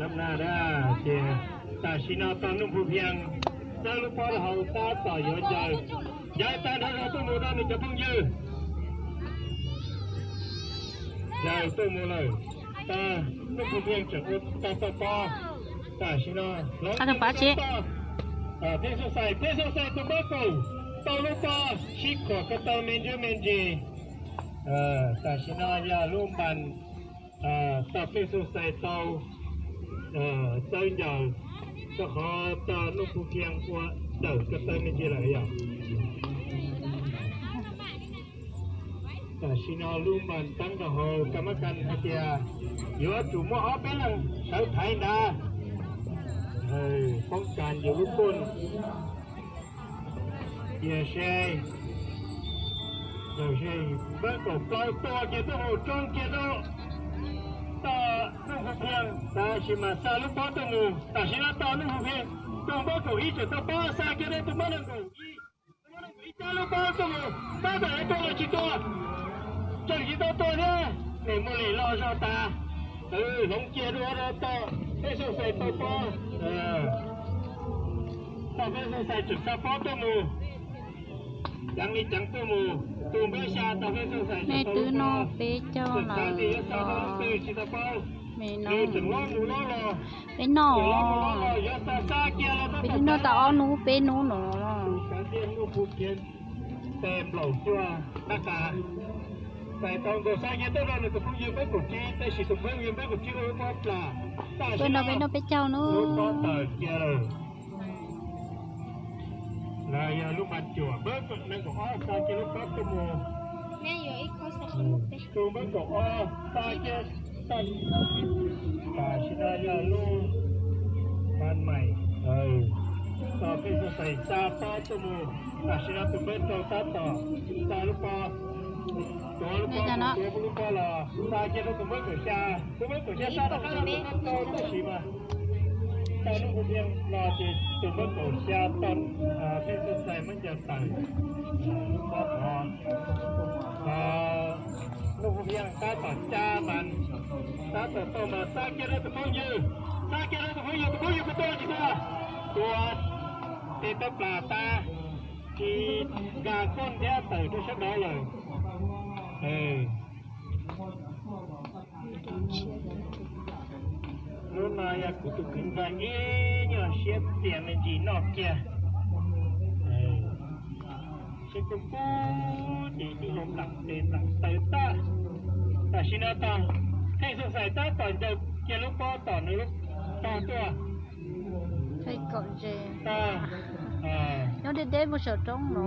Lam na da, ces tam sim no tau Nuj Phu Phiaj txawb lub pob rau hauv tab tom yuav ncaws, ncaws tag nrho rau tuaj mus rau nws cov phooj ywg. Ncaws tuaj mus lawm, tag Nuj Phu Phiaj tseem ua tau tau pob. Tam sim no hloov Pheej Xyooj Xais, Pheej Xyooj Xais tus npawb kaum tau lub pob sib khuam ko taw me ntsis me ntsis. Tam sim no yog lub npas tau Pheej Xyooj Xais tau txawb ncaws, rau qhov tau Nuj Phu Phiaj ua dawm ko taw me ntsis lawm yom. Tam sim no lub npas teeb rau hauv kas mab kas hais tias yuav tsum muaj ob peb leeg sawv thaiv nrad, poob kas yus lub pob. Tiam sis, tiam sis npawb kaum plaub tua kiag tuaj mus tsoo kiag rau tau Nuj Phu Phiaj, tab sis mas xa lub pob tuaj mus. Tam sim no tau Nuj Phu Phiaj tus npawb kaum ib tseem tau pob xa kiag rau tus npawb nees nkaum ib. Tus npawb nees nkaum ib cab lub pob tuaj mus, tab tom yuav tua los tsis tua, tseem tsis tau tua thiab, nws muaj li loj zog tas. Hloov kiag dua rau tau Pheej Xyooj Xais tau pob. Tau Pheej Xyooj Xais tseem xa pob tuaj mus, ceev li ceev tuaj mus, tus npawb xya tau Pheej Xyooj Xais tseem tau lub pob, tseem xav tias yuav xa rau leej twg tsis tau paub, nws tseem lob mus lob los, peb noj, lob mus lob los yuav xa xa kiag los peb noj tau ob hnub peb hnub no. Tus kav tiaj Nuj Phu Phiaj tes nplaum cuag dab qas, xais tau nkaus xa kiag tuaj rau nws tus phooj ywg npawb kaum tsib, tab sis tus phooj ywg npawb kaum tsib ua lub pob plam, tam sim no peb noj peb caug no, lub pob tawm kiag lawm. Lawv yog lub npas cuam npawb nees nkaum ob xa kiag lub pob tuaj mus. Tus npawb kaum ob xa kiag, tam sim no yog lub npas mais, tau Pheej Xyooj Xais xa pob tuaj mus. Tam sim no tus npawb rau tab tom xa lub pob, tuav lub pob, tuav lub pob los xa kiag rau tus npawb kaum xya, tus npawb kaum xya xa rov qab rau tus npawb rau, tab sis mas tau Nuj Phu Phiaj no ces tus npawb kaum xya tau Pheej Xyooj Xais muab ncaws tawm lub pob tod. Nuj Phu Phiaj tab tom ca mas, tab tom tau mas xa kiag rau tus phooj ywg, xa kiag rau tus phooj ywg, tus phooj ywg puas tua tsis tua, tua tes tau plam tas, tsis nkag khooj thiab tawm rau sab dov lawm. Lub no yog kuv tus kwv ntxawg ib nyuag siab txias me ntsis noj kiag. Siab kub kub ces ib hau nplam tes nplam taw tag. Tam sim no tau Pheej Xyooj Xais tab tom ncaws kiag lub pob tom nws lub tog tuaj. Nyob deb deb puag saum roob no,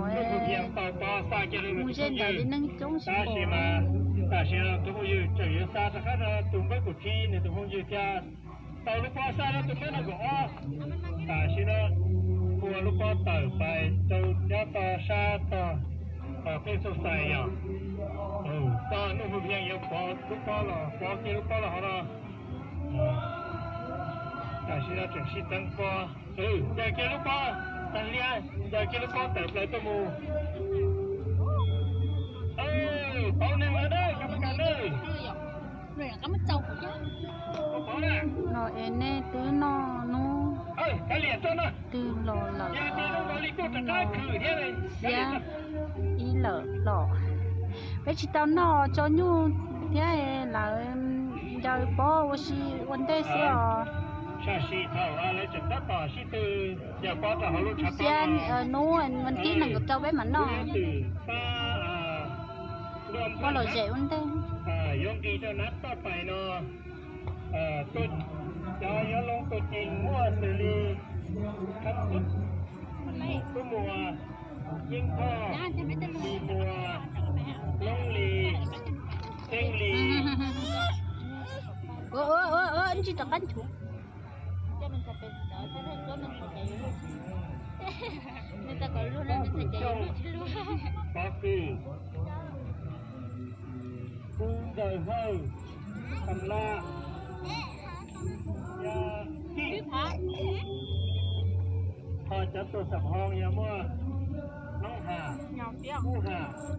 mus ze ntawd li neeg coob tab sis mas tam sim no tus phooj ywg tseem yuav xa rov qab rau tus npawb kaum tsib nws tus phooj ywg thiab. Tau lub pob xa rau tus npawb nees nkaum ob. Tam sim no ua lub pob tawm pais rau nyob tog sab tog, Pheej Xyooj Xais yom. Tog Nuj Phu Phiaj yuav pov lub pob los, pov kiag lub pob los hov no. Tam sim no tseem sib teev pob, ncaws kiag lub pob, tag liab ncaws kiag lub pob tawm plaws tuaj mus. Pauv neeg lawm na, cov mab kas na. No es nej twb noj hnub twg los lawm? Xiab ib lawm los. Peb tsis tau noj tso nyuj thiab, lawv ncaws pob ua si ua ntej xwb os. Xiab hnub vas thib nees nkaum rau peb mam noj. Pob los zem ua ntej. Yuav nqis rau nab toj pais no, cov yuav loo tus cees muaj xws li Khab Xwb, Tub Muas, Yeej Thoj, Lis Muas, Loob Lis, Xeeb Lis. Ua ua ua ua ntsis rov qab nchuav. Pov Kws, Kub Ntxawg Hawj, Xam Laj, Yaj Kij, ho cov tuag xam hoo yog muaj Noob Ham, Kub Ham.